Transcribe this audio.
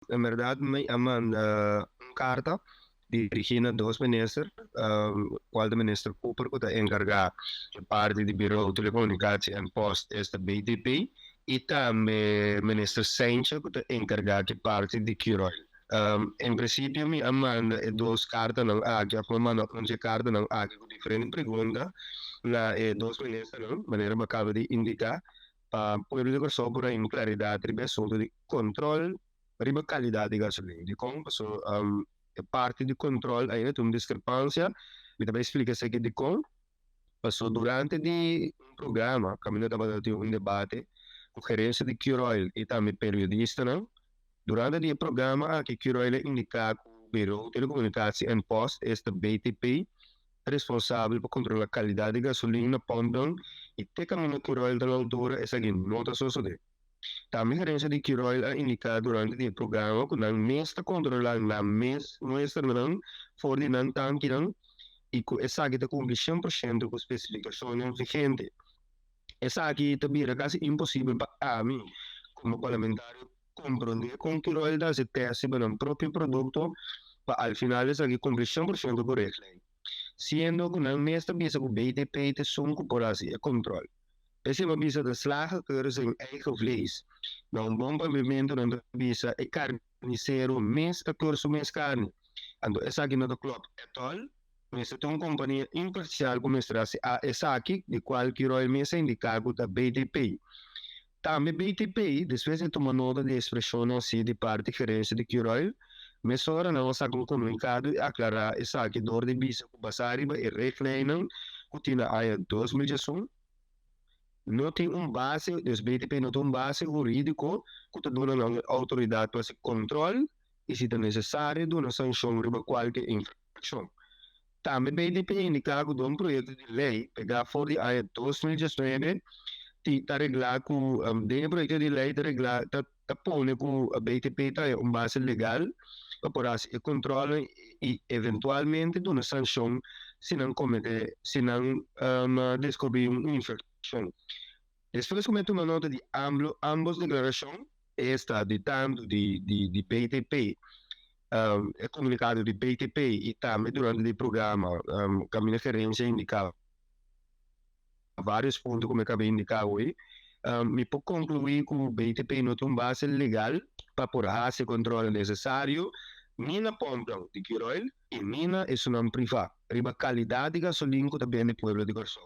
En bèrdat mi a manda un karta dirigí na dos minister, kual ta Minister Cooper ku ta enkargá e parti di Bureau Telecomunicatie en Post, esta BTP, i tambe Minister Cijntje ku ta enkargá ku e parti di Curoil. En prinsipio mi a manda e dos kartanan aki, òf mi a manda un dje kartanan aki ku diferente pregunta na e dos ministernan, manera mi a kaba di indiká, pa pueblo di Kòrsou por haña un klaridat riba e asuntu di kòntròl riba kalidat di gasolin. Dikon? Pasobra e parti di kòntròl ainda tin un diskrepansia. Mi ta bai splika esaki dikon. Pasobra durante di un programa kaminda tabata tin un debate ku gerensia di Curoil i tambe periodistanan. Durante di e programa aki Curoil a indiká ku Bureau Telecomunicatie en Post, esta BTP, ta responsabel pa kontrolá kalidat di gasolin na pòmpnan i te kaminda Curoil ta na altura esaki no ta sosodé. Tambe gerensia di Curoil a indiká durante di e programa ku nan mes ta kontrolá nan mes muestranan for di nan tankinan i ku esaki ta kumpli 100% ku spesifikashonnan vigente. Esaki ta bira kasi imposibel pa ami komo parlamentario komprondé kon Curoil ta hasi tèst riba nan propio produkto pa al final esaki kumpli 100% ku reglei, siendo ku nan mes ta bisa ku BTP ta esun ku por hasi e kontrol. P'esei bo a bisa de slager keur zijn eigen vlees. Na un bon papiamentu nan ta bisa e karnisero mes ta keur su mes karni. Anto esaki no ta klòp ètòl. Mester ta un kompania imparsial ku mester hasi a esaki, di kual Kiroy mes a indiká ku ta BTP. Tambe BTP, despues di tuma nota di ekspreshonnan así di parti gerensia di Curoil, mesora nan a saka un komunikado i aklará esaki dor di bisa ku basá riba e regleinnan ku tin na aña 2011, no tin un base, dus BTP no tin un base hurídiko ku ta duna nan e outoridat pa hasi kontròl i si ta nesesario duna sanshon riba kualke infrakshon. Tambe BDP a indiká ku den un proyekto di lei pegá for di aña 2019 ti ta reglá ku den e proyekto di lei ta reglá ta ta pone ku BTP ta haña un base legal pa por hasi e kontrolnan i eventualmente duna sanshon si nan kometé si nan deskubrí un infrakshon. Despues ku mi a tuma nota di ambos deklarashon, esta di tantu di di BTP, e komunikado di BTP i tambe durante di programa kaminda gerensia indiká vários punto ku mi a kaba indiká awe, mi por konkluí ku BTP no tin un base legal pa por hasi e kontrol nesesario ni na pòmpnan di Curoil i ni na esunnan privá riba kalidat di gasolin ku ta bende pueblo di Kòrsou.